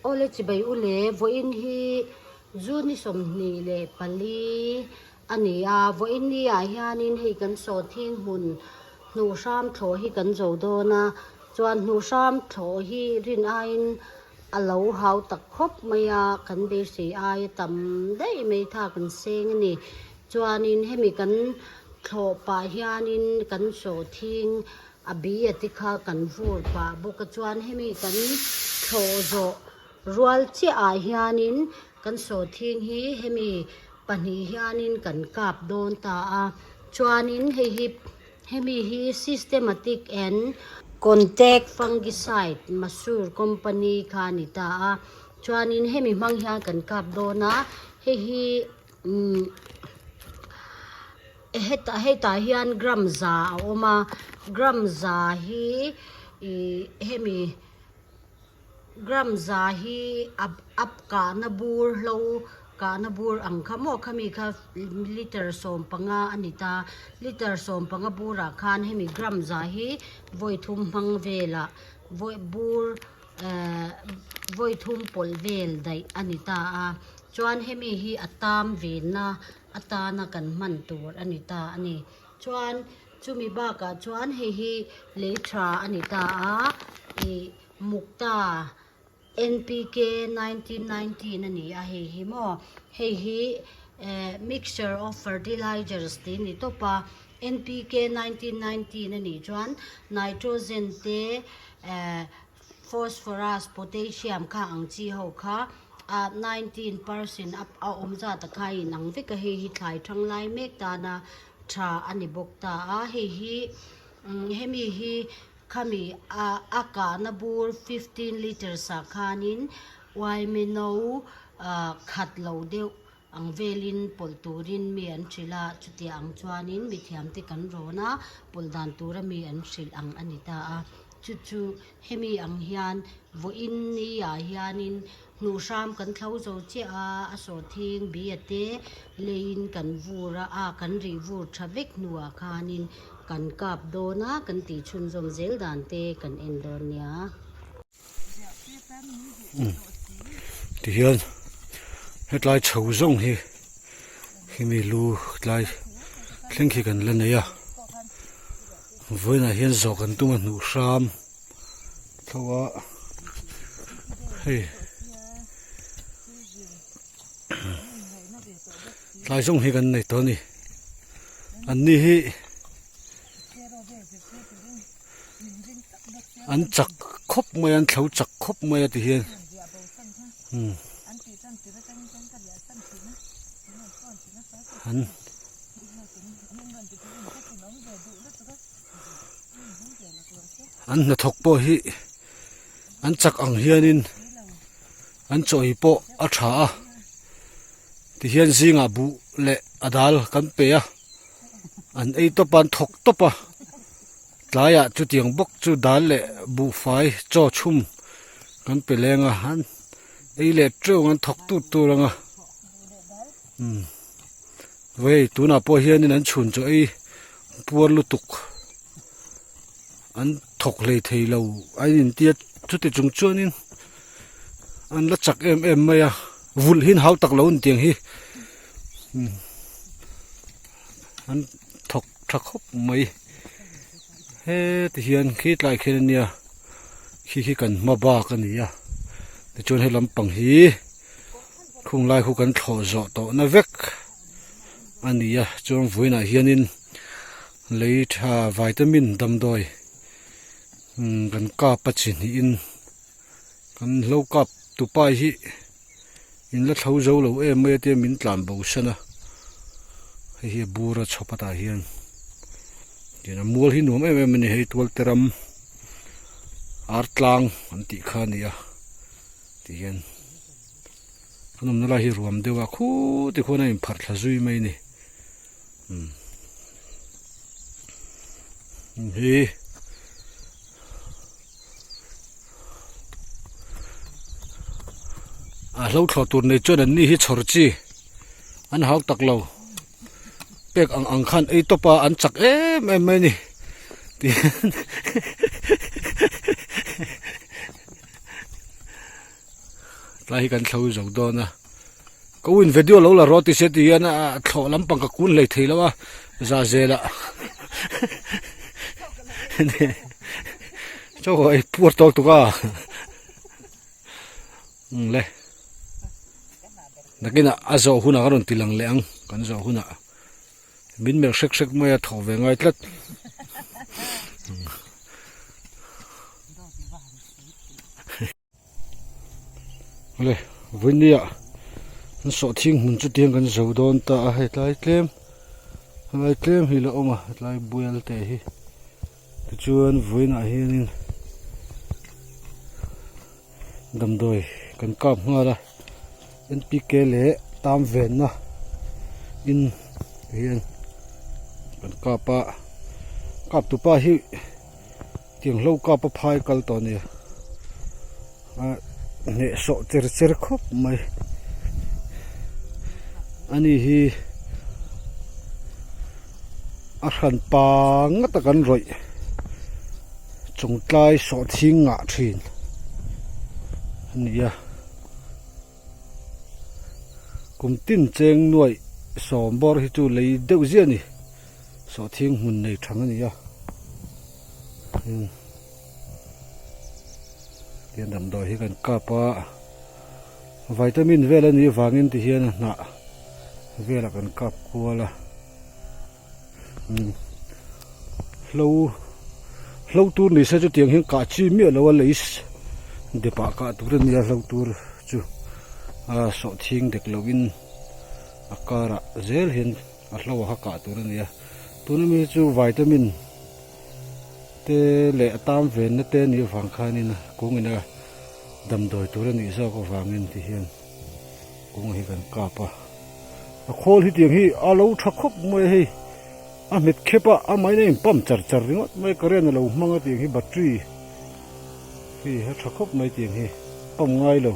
Awle chibai u le, vawiin hi June ni 24 a ni a, vawiin ni ah hianin hei kan sawhthing hmun hnuhhram thlawh hi kan zo dawn a, chuan hnuhhram thlawh hi rin aiin a lo hau tak khawp mai a, kan beisei aia tam daih mai tha kan seng a ni. Chuanin hemi kan thlawh pah hianin kan sawhthing a bi a te kha kan vur pah bawk a chuan hemi kan thlawh zawh rual chiah ah hianin kan sawhthing hi hemi pahnih hianin kan kap dawn ta a chuanin hei hi hemi hi systematic and contact fungicide masur company kha a ni ta a chuanin hemi hmang hian kan kap dawn a hei hi umm Hetah hetah hian gram za a awm a gram za hi ih hemi gram za hi a a kahna bur hlo kahna bur ang kha maw khami kha litre sawmpanga a ni ta litre sawmpanga burah khan hemi gram za hi vawi thum hmang velah vawi bur ehh vawi thum pawlh vel daih a ni ta a chuan hemi hi a tam venna. atana kan hman tur a ni ta a ni. Chuan chumi bakah chuan hei hi lei tha a ni ta a, ih Mukta NPK 1919 a ni a hei hi maw, hei hi eh mixture of fertilizers tih a ni tawp a, NPK 1919 a nih chuan nitrogen te eh Phosphorus, potassium kha ang chi ho kha a 19% a a awm zat a kha in ang vek a, hei hi thlai thang lai mek tana tha a ni bawk ta a, hei hi umm hemi hi khami a a kahna bur 15 litres ah khanin uaimeno ah khat lo deuh Ang velin pawlh turin mi an hrilh a, chutiah ang chuanin mithiamte kan rawn a, pawlh dan tura mi an hrilh ang a ni ta a. Chu chu hemi ang hian vawiin ni ah hianin hnuhhram kan thlo zo chiah a, a sawhthing bia te leiin kan vur a, a kan rih vur tha vek hnuah khanin kan kap dawn a, kan tih chhunzawm zel dan te kan en dawn nia. Tihian hetlai chho zawng hi khimi lu tlai thleng khi kan la nei a vawiinah hian zawh kan tum a hnuh hram tho a hei tlai zawng hi kan nei tawh a ni an ni hi. An chak khawp mai a an thlo chak khawp mai a ti hian umm an an hnathawk pawh hi an chak ang hianin an chaw ei pawh a tha a tihian zingah buh leh a dal kan pe a an ei tawp a an thawk tawp a. Tlaiah chutiang bawk chu dal leh buhfai chaw chhum kan pe leng a an ei leh teuh ang an thawk tut tur ang a umm vei tunah pawh hianin an chhun chaw ei puar lutuk an thawk hlei thei lo a intia chuti chung chuanin an la chak em em mai a vulh hi an hau tak lo an tiang hi umm an thawk tha khawp mai heti hian khi tlai khian ania khi khi kan hma bak a ni a tichuan he lampang hi khung lai khu kan thlawh zawh tawh na vek a ni a chuan vawiinah hianin lei tha vitamin damdawi umm kan kap a chi hnihin kan hlo kap tupa hi in la thlo zo lo em mai a tia min tlan bo san a hei hi a bur a chhawp atah hian tin a mual hi nuam em em a ni hei tualte ram ar tlang an tih kha a ni a ti hian kan awmna lai hi ruam deuh a khuti khuan a inpharh thla zui mai a ni umm hi. A hlo thlawh tur nei chuan an ni hi chhawr chi an hau tak lo pek ang ang khan ei tawp a an chak em em mai a ni ti hian. Tlai hi kan thlo zo dawn a. Ka u in video lo la rawh ti se ti hian a thlawh lampang ka kun hlei thei lo a za zel ah chaw ei puar tawk tuk a umm le nakinah a zawh hunah ka rawn ti lang leh ang kan zawh hunah min melh hrek hrek mai a thawh ve ngai tlat. Awle vawinia an sawhthing hmun chu tiang kan zo dawn ta a hei tlai tlem tlai tlem hi la awm a tlai bual te hi tichuan vawiinah hianin damdawi kan kap nghal a N_p_k leh tam venna in hian kan kap a kap tupa hi. Tiang hlo kap a phai kal tawh a nia a hnehsawh cher cher khawp mai ani hi a hran pang ngata kan rawih chawngtlai sawhthing ngah thin a ni a kum tin cheng nuaih sawm bawr hi chu lei deuh ziah a ni. Sawhthing hmun nei thang a ni a tihian damdawi hi kan kap a vitamin vel a nih avangin tihian a hnah velah kan kap kual a hlo hlo tur ni se chutiang hian kah chi miah lo a lei depah kah tur a nia hlo tur chu a sawhthing dek loin a karah zel hian. A hlo a kha kah tur a ni a, tuna mi hi chu vitamin te leh a tam venna te a nih avang khanin kungin a damdawi tur a nih zawk avangin ti hian kung hi kan kap a, a khawl hi tiang hi a lo tha khawp mai a hei a hmet khep a a mahni a in pump char char ringawt mai current a lo hmang a tiang hi battery hi a tha khawp mai tiang hi pump ngai lo.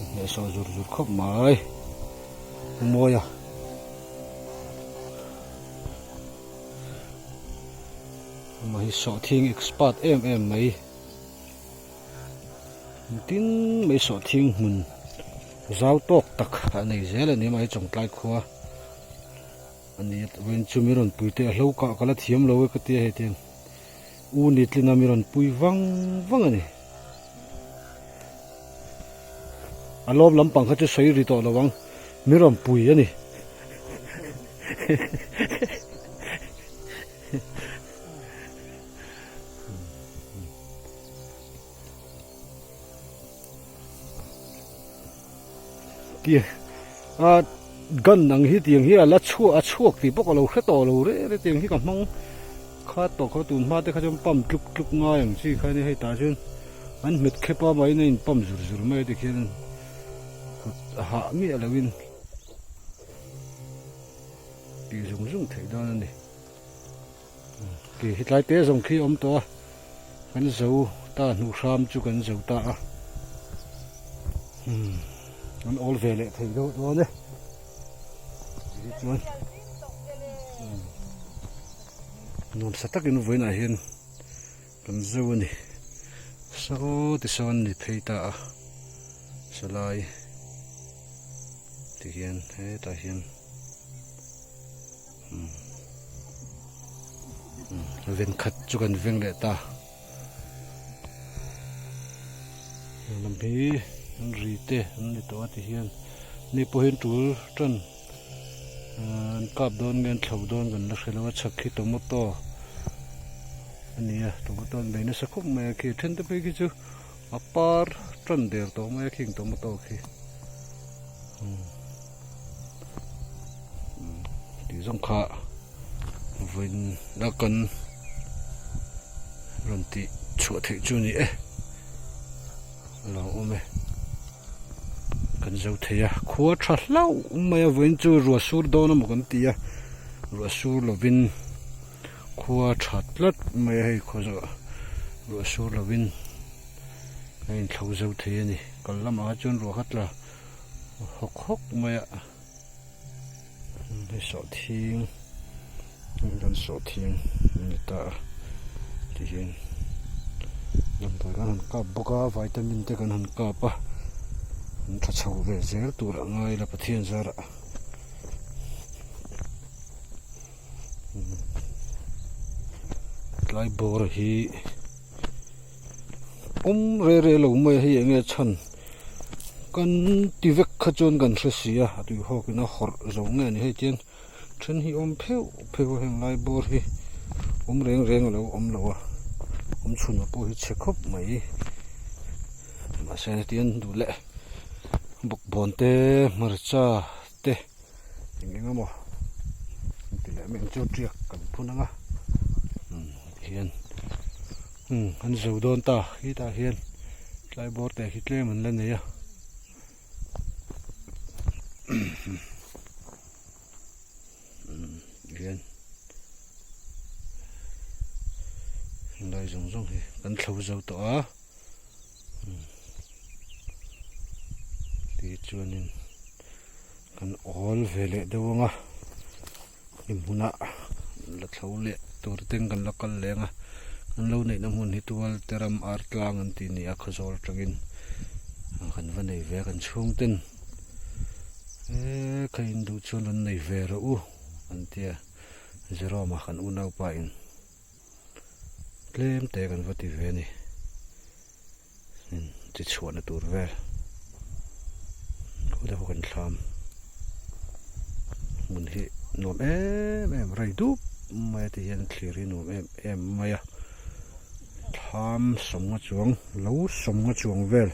Hnehsawh zur zur khawp mai mawi a amah hi sawhthing expert em em mai tin mai sawhthing hmun zau tawk tak a nei zel a ni amah hi chawngtlai khua a ni a vawiin chu mi rawn pui te a hlo kah ka la thiam lo e ka tia hei tiang. U Nitlina mi rawn pui vang vang a ni. A lawm lampang kha chu sawi ri tawh lo ang, mi rawn pui a ni. Tiang a gun ang hi tiang hi a la chhuak a chhuak tih pawh ka lo hre tawh lo reng reng tiang hi ka hmang kha tawh kha tun hma te kha chuan pump tluk tluk ngai ang chi kha nia hei tah chuan an hmet khep a mahni a in pump zur zur mai a tikhian kut a hah miah lo in tih zung zung theih dawn a ni. Khi hetlai te zawng khi a awm tawh a kan zo ta hnuh hram chu kan zo ta a umm an awl ve leh thei deuh dawn e ti chuan nuamsa takin vawiinah hian kan zo a ni saw ti sawn ni phei ta a salai ti hian hetah hian. Ven khat chu kan veng leh ta lam hi an ri te an ni tawh a ti hian ni pawh hian tul tan an kap dawn nge an thlo dawn kan la hre lo a chhak khi tomato a ni a tomato an bei nasa khawp mai a khi then te phei khi chu a par tan der tawh mai a khing tomato khi. Tih zawng kha vawiin a kan rawn tih chhuah theih chu a ni e a lo awm e kan zo thei a khua tha hlauh mai a vawiin chu ruah sur dawn emaw kan ti a ruah sur lovin khua tha tlat mai a hei khaw zawh ruah sur lovin a inthlo zo thei a ni kal lamah chuan ruah kha tla hawk hawk mai a hei sawhthing kan sawhthing a ni ta a tihian. Damdawi kan han kap bawk a vitamin te kan han kap a an tha chho ve zel tur a ngai la Pathian zarah tlai bawr hi awm re re lo mai a hei eng nge chhan kan ti vek kha chuan kan hre si a a tui hawk in a hawrh zo nge ni hei tiang. Then hi awm pheuh pheuh a heng lai bawr hi awm reng reng a lo awm lo a awm chhun pawh hi chhe khawp mai mahse hetiang duh leh bawkbawn te hmarcha te eng eng emaw an ti leh mai ang chu tiak kan phun ang a umm tihian umm an zo dawn ta hetah hian tlai bawr te khi tlem an la nei a. Hian lai zawng zawng hi kan thlo zo tawh a tichuanin kan awl ve leh deuh ang a i hmunah la thlo leh tur ten kan la kal leng a kan lo neihna hmun hi tual te ram ar tlang an tih ni a khawzawl atangin kan va nei ve a kan chhung ten eee kha in duh chuan rawn nei ve rawh u an tia Jerome a kan unaupa in tlem te kan va ti ve a ni. Chi chhuahna tur vel khawlai pawh kan thlam hmun hi nuam em em rei dup mai a ti hian thlir hi nuam em em mai a thlam sawmnga chuang lo sawmnga chuang vel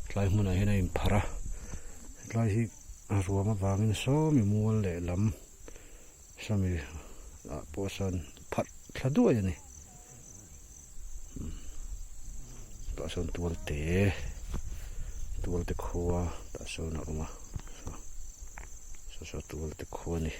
tlai hmunah hian a inpharh a hetlai hi a ruam avangin sawmi mual lehlam sawmi ah pawh sawn pharh thla duai a ni. Tah sawn tual te tual te khua tah sawn a awm a saw saw tual te khua a ni.